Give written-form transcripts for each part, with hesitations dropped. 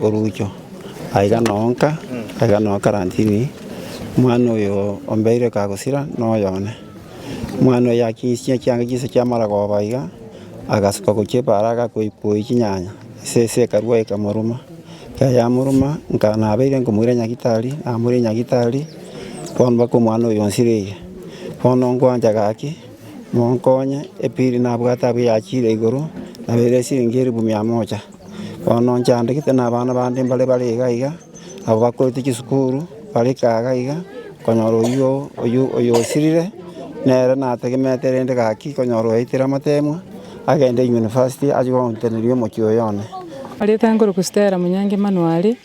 Orucho, Aiga nonka, aiga noo karantini, omwana oyo ombeire kagosira noyone. Omwana oyo akinsia chianga chinsa chia maragoba iga, agasuka gochia epaara agakoikoi chinyanya, esese ekarua ekamoruma. Ekero yamoruma, nka nabeire nkomoira nyagitari, namoire nyagitari, bono mpaka omwana oyo onsireire. Bono nkwancha gaki, monkonye, epiri nabwate abwo yachire igoro, nabeire esiringi elifu mia moja. Bono nchandegete na abana bande mbare bare iga iga, abwo bakorete chisukuru, bare iga iga, konyora oywo oywo oyo osirire, nere nategemeete rende gaki konyora oetire amatemwa, agende university achie gonteneria omochie oyo one. Erieta nkorokwa Stella Munyangi Emmanuel,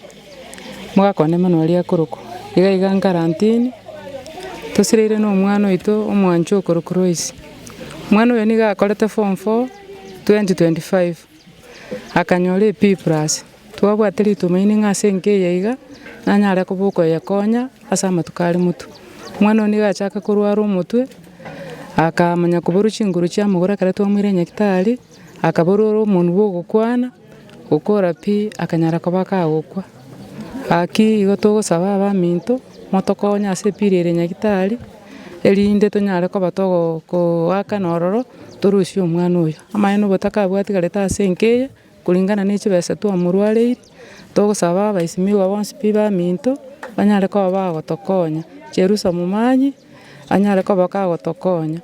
omogaka one Emmanuel akorokwa, iga iga nkarantini, tosireire na omwana oito omwanchwa okorokwa Loice. Omwana oyo nigo akorete form four, 2025. Akanyora Epifurasi, twabwate ritumaini ng'a ase enka eye iga, nanyare koba okoyekonya ase amatuko are motwe. Omwana oyo nigo achaka korwara omotwe, akamanya koborwa chinguru chia amagoro ekero twamoire nyagetari, akaborwa ore omonwe bwa ogokwana, gokora pi, akanyara koba kagokwa. Gaki igo togosaba abaminto, motokonye ase epira ere nyagetari, erinde tonyare koba togoakana ororo, torusie omwana oyo. Amaene obotaka abwatigarete ase enka eye, kulingana ne chibesa twamorwareirie, togosaba abaisimiwa bonsi pi baminto, banyare koba bagotokonya. Jerusa momanyi, anyare koba kagotokonya,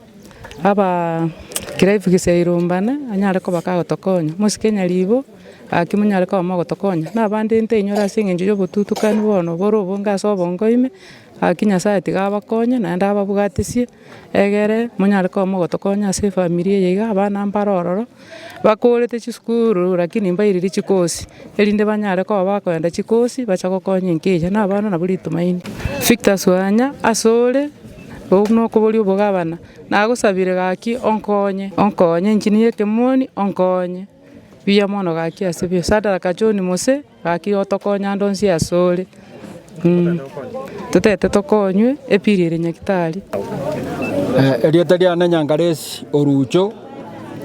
abaa Clive Gisairo mbane, anyare koba kagotokonya, mosike nyaribo, gaki monyare koba mogotokonya. Na abande ntainyore ase eng'encho ya obotutukani bono bore obonge ase obongo ime, gaki Nyasaye tiga abakonye naende ababwatisie. Egere monyare koba mogotokonya ase efamiri eye iga, abana mbare ororo, bakorete chisukuru lakini mbairiri chikosi, erinde banyare koba bakoenda chikosi bacha gokonya enka eye, na abana nabo ritumaini. Victor Swanya, asore, obwo nokoboria obogabana, nagosabire gaki onkonye, onkonye inche niye ekemoni onkonye, buya mono gaki ase buya. Sadaraka John Mose. Gaki otokonye ande onsi asore, totete tokonywe epira ere nyagitari. Erieta riane Nyangaresi Orucho,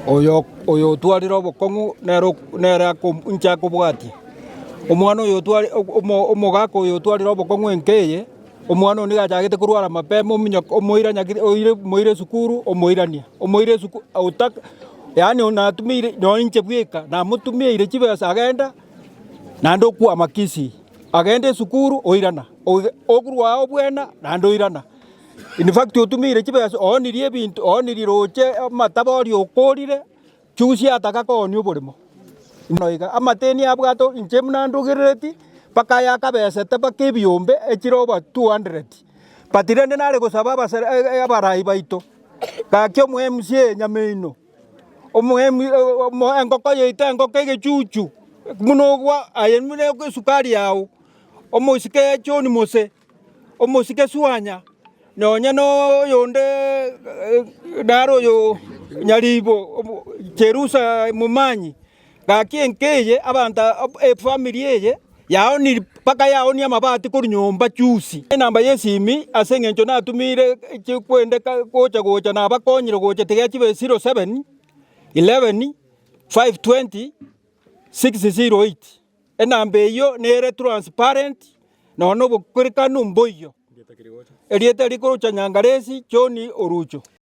oyo oyo otwarire obokong'u nere ok nere ako inche akobwatia. Omwana oyo otwari omo omogaka oyo otwarire obokong'u enka eye, omwana oyo nigo achagete korwara mapema ominyoka omoira nyagit oire omoire esukuru omoirania, omoire esuku otaka yaani natumeire nonye inche bweka namotumeire chibesa agenda. Naende okwama Kisii, agende esukuru oirana, okorwa ao bwena naende oirana. In fact otumiire chibesa oonirie ebinto oonirie roche amataba oria okorire, chusi ataka koonia oboremo. Bono iga amateni abwate inche buna ndogerereti mpaka aya akabesete mpaka ebiombe echire over 200. But rende nare gosaba abasere abarai baito, gaki omo MCA Nyameinoo. Omoemu omo engoko yaito engoko egechuchu, buna ogwa aye buna esukari yao, omosike John Mose, omosike Swanya, nonya na oyonde naro oyo Nyaribo, omo Cherusa Momanyi. Gaki enka eye abanto efamiri eye yaoniri mpaka yaonia amabati korwa nyomba juzi. Enamba y'esimi ase eng'encho natumiire chikwende gocha gocha nabakonyire gocha tiga chibe 07 11 520 608. Enamba eyio nere transparent nonya na obokerekanu mboiyo. Erieta rikorocha Nyangaresi John Orucho.